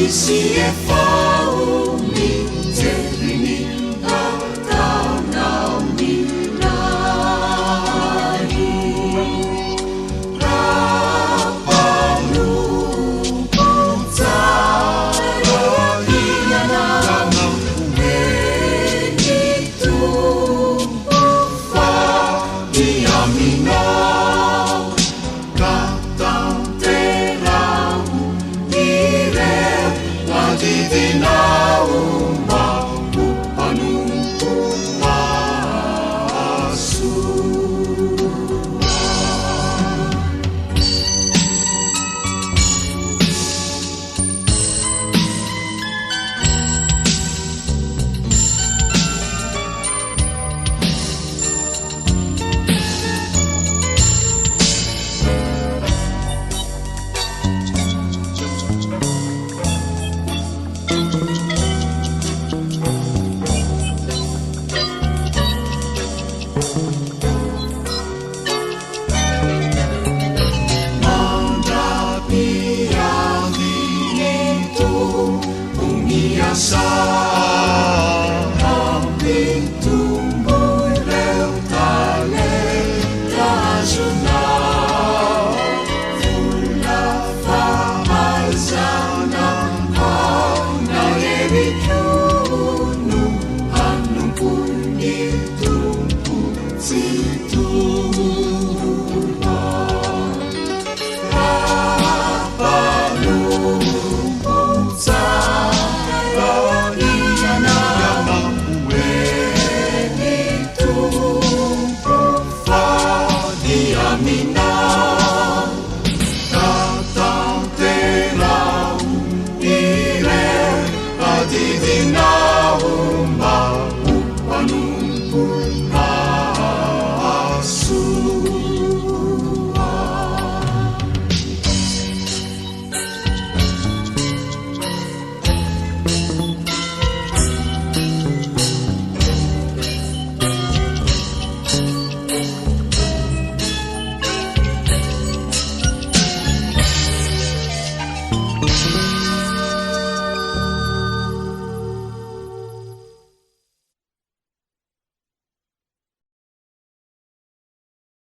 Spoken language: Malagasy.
Misy efa ho mijery ny ataonao milay. Raha mpanompo tsara ianao, omeny Tompo fa ny aminao ka tanteraho ireo adidinao mba ho mpanompo mahasoa. Mandra-piavin'ny Tompo miasa hampitombo ireo talenta azonao. Vola fahaizana aona hery koa no hanompo ny Tompo Tsitoha. Raha mpanompo tsara ianao, omeny Tompo fa ny aminao.